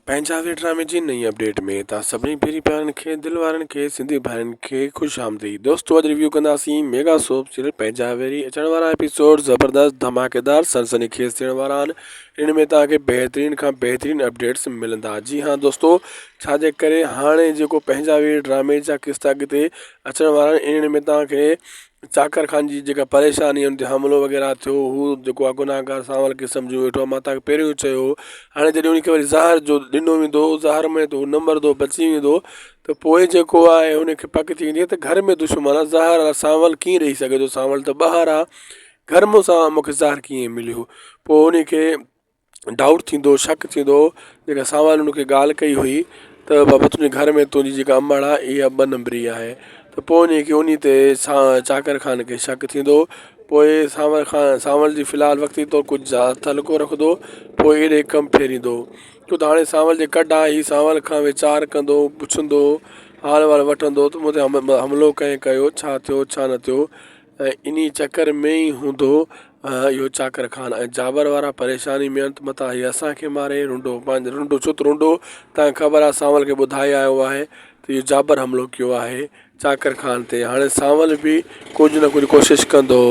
پنهنجا وير ڊرامي جي نئين اپڊيٽ ۾ توهان سڀني پيري پيارن کي دل وارن کي سنڌي ڀائرن کي خوش آمديد دوستو اڄ ريويو ڪنداسين ميگا سوپ سيريل پنهنجا ويري اچڻ وارا ايپيسوڊ زبردست ڌماڪيدار سنسني خيز ٿيڻ وارا آهن ان ۾ توهان کي بهترين کان بهترين اپڊيٽس ملندا جي ها دوستو ڇا جي ڪري هاڻي جيڪو پنهنجا وير ڊرامي جا قسط اڳتي اچڻ وارا آهن ان ۾ توهان کي چاڪر خان جي جيڪا پريشاني ان تي حملو وغيره ٿيو هو جيڪو آهي گناهگار سانول کي سمجهيو ويٺو آهي مان توهان کي پهريون ئي چيو هو هاڻي جڏهن ان کي وري زهر جو ڏنو ويندو زهر ۾ ته هو نه مرندو بچي ويندو ته پوء جيڪو آهي ان کي پڪ ٿي ويندي ته گهر ۾ دشمن آهي زهر آهي سانول ڪيئن ڏئي سگهي ٿو سانول ته ٻاهر آهي گهر مون سان مون کي زهر ڪيئن مليو پوء ان کي ڊائوٽ ٿيندو شڪ ٿيندو جيڪا سانول هن کي ڳالهه ڪئي هئي ته بابا تنهنجي گهر ۾ تنهنجي جيڪا امڙ آهي اها ٻه نمبري آهي ته پوء ان کي ان تي چاڪر خان کي شڪ ٿيندو پوء سانول خان سانول جي في الحال وقتي طور ڪجهه تعلقو رکندو پوء اهڙي ڪم ڦيريندو ڇو ته هاڻي سانول جي ڪڍ آهي هي سانول کان ويچار ڪندو پڇندو حال احوال وٺندو ته مون تي حملو ڪنهن ڪيو ڇا ٿيو ڇا نه ٿيو ۽ انهي چڪر ۾ ئي هوندو اهو چاڪر خان ۽ جابر وارا پريشاني ۾ آهن ته متان هي اسان کي ماري رنڊو پنهنجو رنڊو ڇو ته رنڊو تان کي خبر آهي سانول کي ٻڌائي آيو آهي ته اهو جابر حملو ڪيو آهي چاڪر خان تي هاڻي سانول به ڪجهه نه ڪجهه ڪوشش ڪندو.